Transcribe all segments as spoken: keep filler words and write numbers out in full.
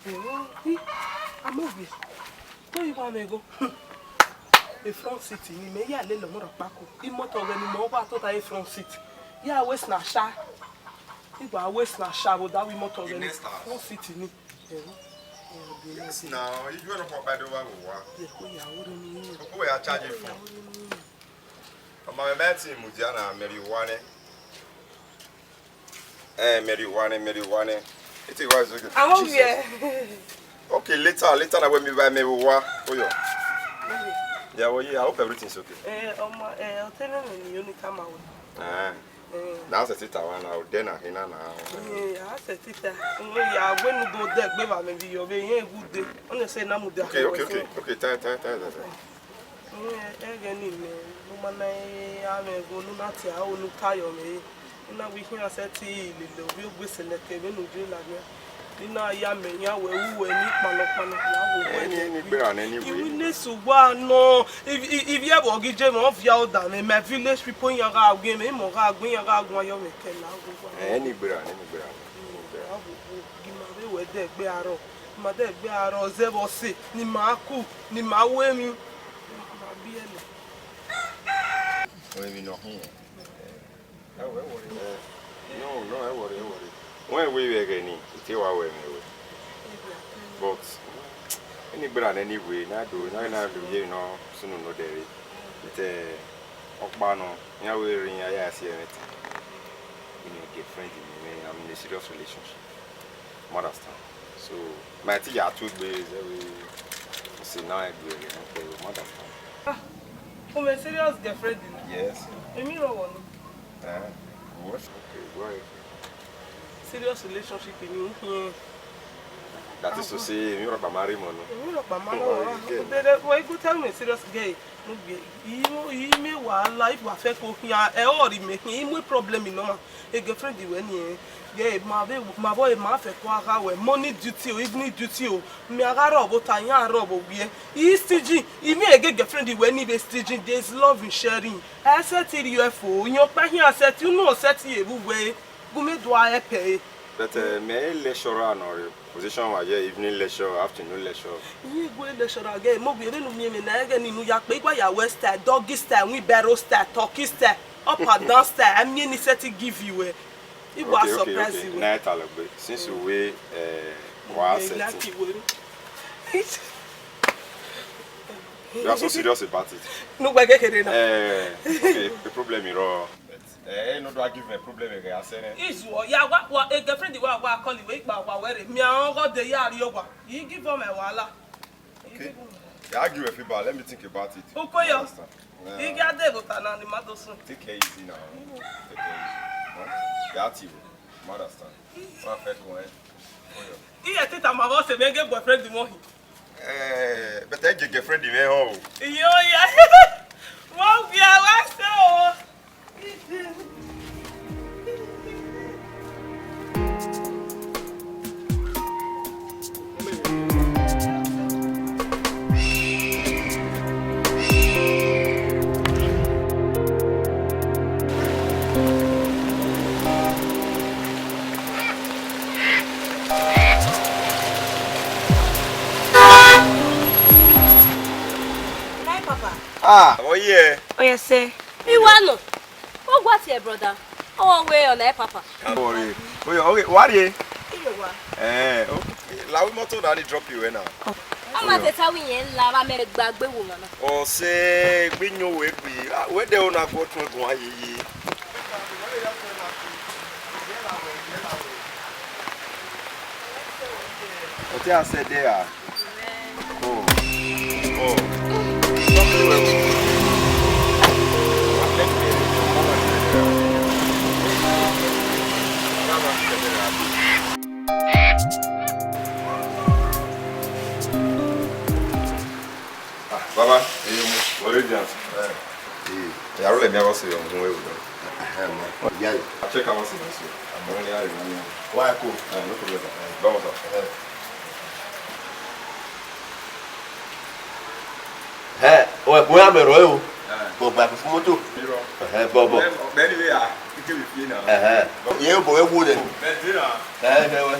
Ewo, i, amogbe. Te I wa mwẹ igho. E front seat ni, mẹ ya lele ọmọ rhọkpa ko. Imọto ọghẹ ne imẹ wa tota e front seat. Ya waste na sha. I gba waste na sha vbe odaro imọto ọghẹ ni. Next house. Front seat ni. Ewo. Yes, now, you do not provide over wa. Ye ko ya wo ni. Ko ya charge phone. Ọmọ mẹ, mẹ ti mudia na, Mary Wane. Eh, Mary Wane, Mary Wane. It was okay. I won't Jesus. Okay, later, later na when me buy me wa. Oh, yeah. Yeah, well, yeah, I hope everything's okay. Eh, ọmọ, eh, ọtẹn mẹ ni yo ni come out. Ah. Eh. Na se tita wa na, o de na hina na. Eh, a se tita. Mo ya we nu do de gbe ba me bi yo be yen gude. One say na mu de. Okay, okay, okay. Okay, tie, tie, tie, tie, tie. Ẹghẹ ni mẹ, ne u ma na a mwẹ ẹvbo ne u na tie aro ne u ta yọ mwẹ re. Ne u na wẹ I khian sẹtin lele ovbi ogbese nẹ ke vbene u ye ladian. Ne I na ya mẹ iran wẹ ru wẹ ni kpanọ kpanọ, ya wo wẹ. Ẹni, ẹni gberra nẹ, anyway. Iwinesi uwa nọ, ivbi ẹvbo ghi je mwẹ, ọ viọ ọdamwẹ, my village people iran gha gu mwẹ, imọ gha gu iran gha guan yọ mwẹ kẹ la wo wa. Ẹni gberra nẹ, ẹni gberra nẹ. Ghi ma vbe wẹ dẹ gbe arọ, ma dẹ gbe arọ zẹ vbe ọse, ne ima ku, ne ima ru emwi. Ma biẹlẹ. Emwi nọ khin. Eh, no, no, ẹ worry, ẹ worry. Wẹ wẹ vbe ẹghẹ ni, I te wa wẹ mwẹ wẹ. But, ẹni gberra nẹ, anyway, na do, na, na do ye nọ, sunu no dẹ re. But, eh, ọkpa nọ, iran wẹ rri iran ya si ẹmwẹ ta. Ine girlfriend ni mwẹ, I'm in a serious relationship. You understand? So, ma te ya tu egbe zẹ vbe, si na egbe rẹ, okay, you understand? Ah, u mwẹ serious girlfriend ni? Yes. Emwi rọvbọ ni? Eh, what? Okay, go ahead. Serious relationship ni u khin. That is to say, emwi rọkpa ma rre mọ nọ. Emwi rọkpa ma rre mọ. Oh, yeah. Dede, wẹ I go tell me serious girl. No be, I, I, I mẹ wahala, if wa fẹ ko khian, ẹ ọre mẹ khian, I mu problem nọ ma. E girlfriend wẹ ni, eh, yeah, ma vbe, ma vbe, ma fẹ ko gha wẹ, morning duty o, evening duty o, mẹ a gha rrọọ vbe ota, iran rrọọ vbe owiẹ. I stingy, I miẹn ege girlfriend wẹ ni vbe stingy, there is love in sharing. A set it you for, iyan ọkpa khian set, unu set ye vbe uwẹ, gu mẹ do a help ẹre. But, eh, mẹ lecturer nọ rre. Position wa ye evening lecture, afternoon lecture. Iye gue lecturer ghe, mo ghi vbene u miẹn mwẹ na, ẹghẹ ni ne u ya kpe, I gua ya wẹ style, doggy style, wheelbarrow style, turkey style, up and down style, I mean, he set it give you, eh. It was surprise you, eh. Na ẹ ta lẹ gbe, since you wey, eh, wa setting. You are so serious about it. No, we get here now. Eh, okay, the problem is raw. Eh, no do I give me problem again, I say. Izuo, ya wa, wa, a girlfriend wa, wa call you, wa wa were. Mi a go de ya ri owa. You give her my wahala. Okay. Yeah, I give a feedback. Let me think about it. Ukoyo. Understand? Yeah. You get there, but I need my dosun. Take care easy now. Take care easy. Huh? Yeah, you. Understand? Perfect one. Ukoyo. Iye tita ma vbe ọse mwẹ ghe boyfriend mwẹ hin. Eh, but I get girlfriend mwẹ họn o. Iyo ya. Mo gbe wa se o. Hi, Papa. Ah, oh yeah. Oh yeah, sir. Iwanu. Ọ gua tie, brother. Ọ wẹ ọna e, Papa. Don't worry. Oye, okay, wa rrie? Iyo wa. Eh, okay. La wẹ imọto na ni drop you wẹ na. Ọ ma te ta wẹ iyẹn la, wa mẹ gba gbe wo mama. Ọ sẹ gbe yan wẹ gbe. Ah, wẹ dẹ ọ na gu ọtuẹn guan yeye. Ọ te a sẹ dẹ ra? Oh. Oh. Ah, Baba, eh, mo, wọlé jẹun. Eh. Eh, aro lẹ mi a se ọhun ewu. Eh, ma. Ọ ya yo. A check am out, sir. Mo ni a rẹ na ni. Wa ko. Eh, no problem, sir. Eh, vamos, sir. Eh. Hẹ, ọ ẹkun ya mẹ rọ o. Eh. Bọ gba fun moto. Irọ. Ẹhẹ, bọ, bọ. Ọgbẹni vbe ya, ike vbe fi na. Ẹhẹ. Ye obo vbe wu nẹ. Bẹnti na. Ẹhẹ, wẹ.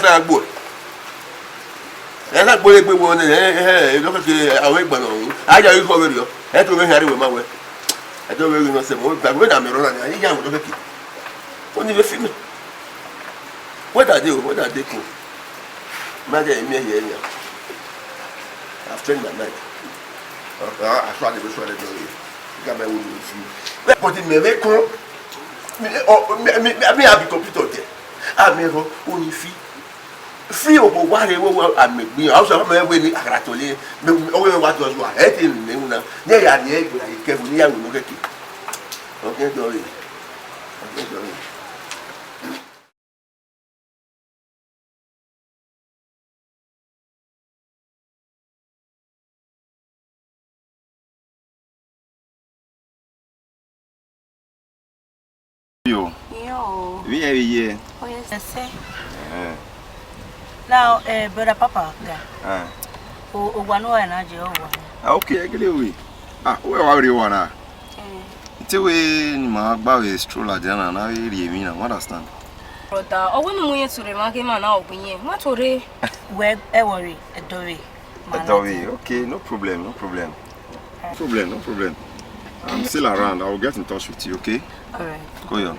sa gbo. Ẹ sa gbo egbe wo ne, ẹ, ẹ, ẹ, lọ keke, a wẹ gba nọ. A ya ikọ vberriọ. Ẹ to vbe hia re wẹ ma wẹ. Ẹ to vbe ghi nọ sẹ, mo gba, wẹ na mẹ rọ na, ẹ ya wẹ lọ keke. Oni vbe fi mẹ. Wẹ da de o, wẹ da de ko. Ma de mi ye ya. I've changed my mind. I, I, I try to be sure that you, you got my own view. But the me, me come, me, oh, me, me, me, me, I be computer there. I me ho, only fee. Fee obo wa re wo, wo, a me gbi. A so me we ni agratole. Me, o we wa do so. E te me una. Ne ya ni e gbe ke fu ni ya wo no keke. Okay, sorry. Okay, sorry. Yo. Yo. Vbe irẹn vbe ye? Oye sẹsẹ. Eh. Now, eh, brother Papa, ga. Eh. O, o wa no wa na je o wa. Ah, okay, I get it. Ah, wẹ wa rrie owa na? Eh. Te wẹ ne ima gba vbe stroll ladian na, na vbe rhie emwi na, you understand? Brother, ọ wẹ ne u mu irẹn tuorre emwa ghe ima na, ọ wẹ irẹn, ma tuorre. Wẹ ẹ worry, ẹ dọvbe. Ẹ dọvbe, okay, no problem, no problem. No problem, no problem. I'm still around. I will get in touch with you, okay? All right. Koyo.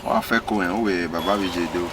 Wa fẹ ko ẹn, wẹ baba vbe je do.